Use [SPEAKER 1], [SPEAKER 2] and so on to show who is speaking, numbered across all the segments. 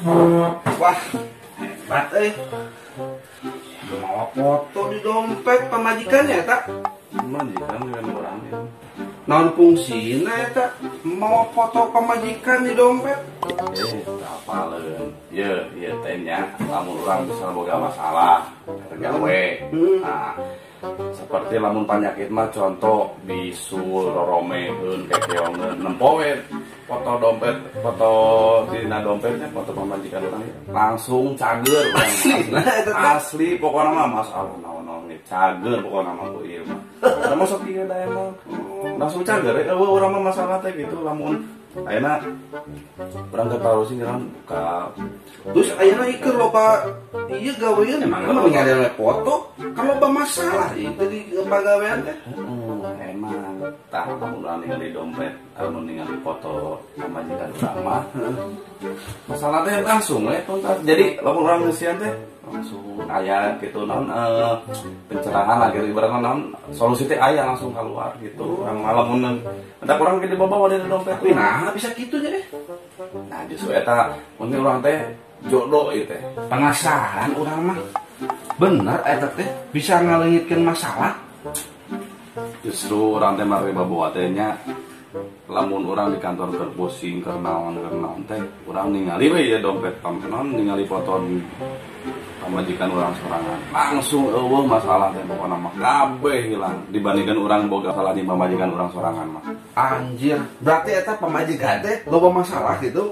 [SPEAKER 1] Wah, hebat euy. Mau foto di dompet pamajikannya eta?
[SPEAKER 2] Pamajikan kan urang.
[SPEAKER 1] Naon fungsina eta? Mau foto pamajikan di dompet?
[SPEAKER 2] Apaleun. Ye, ieu teh nya lamun urang bisa boga masalah keur gawe. Nah, seperti lamun penyakit mah contoh bisul, roromeheun, kekeongeun, nempo we foto dompet, foto dina dompetnya, foto pamajikan urang langsung cager urang. Asli pokokna mah masalah naon-naon ge cager pokokna mah ku ieu mah. Da masuk ieu da emang langsung cager eueuh urang mah masalah teh gitu lamun ayeuna urang teh parusin urang buka.
[SPEAKER 1] Terus ayeuna ieu loba ieu gawean emang ningali foto kan loba masalah itu di pagawean teh.
[SPEAKER 2] Emang tah lamun urang ningali dompet, lamun ningali foto pamajikan urang mah masalah teh langsung we tuntas. Jadi lamun urang ngeusian teh langsung aya gitu naon pencerahan lah gitu ibaratna naon solusi teh aya langsung keluar gitu. Urang mah lamun entah urang ge dibawa di dompet.
[SPEAKER 1] Tapi nah bisa kitu nya deh.
[SPEAKER 2] Nah justru eta mun urang teh jodoh ieu teh.
[SPEAKER 1] Penasaran urang mah. Bener eta teh bisa ngaleungitkeun masalah.
[SPEAKER 2] Justru urang teh mah bawa teh nya lamun urang di kantor keur pusing keur naon teh urang ningali we ieu dompet naon ningali foto pamajikan urang sorangan langsung eueuh masalah teh pokona mah kabeh hilang dibandingkan urang boga salah di pamajikan urang sorangan mah.
[SPEAKER 1] Anjir, berarti eta pamajikan teh loba masalah gitu.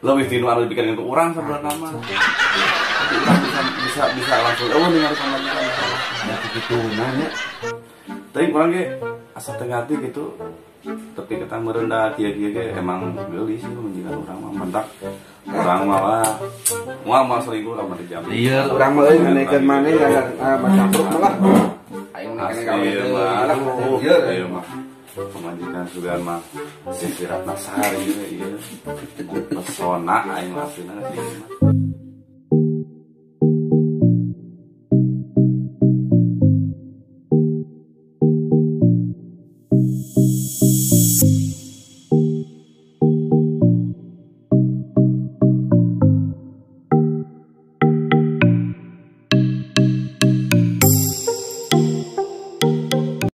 [SPEAKER 2] Leuwih tinu anu dibikeun ku urang sabenerna mah. Urang bisa langsung eueuh ningali pamajikan masalah.
[SPEAKER 1] Ya kitu nanya.
[SPEAKER 2] Tapi urang ge asa teu ngarti gitu. Tapi kita merendah kieu-kieu ge emang geulis sih pamajikan urang mah mentak. Urang mah lah moal moal selingkuh lah mah dijamin.
[SPEAKER 1] Iya, urang mah euy nganekeun maneh macapruk mah lah. Aing mah gawe teh lah.
[SPEAKER 2] Ieu mah pamajikan sugan mah Siti Ratnasari ieu. Pesona aing mah aslina sih.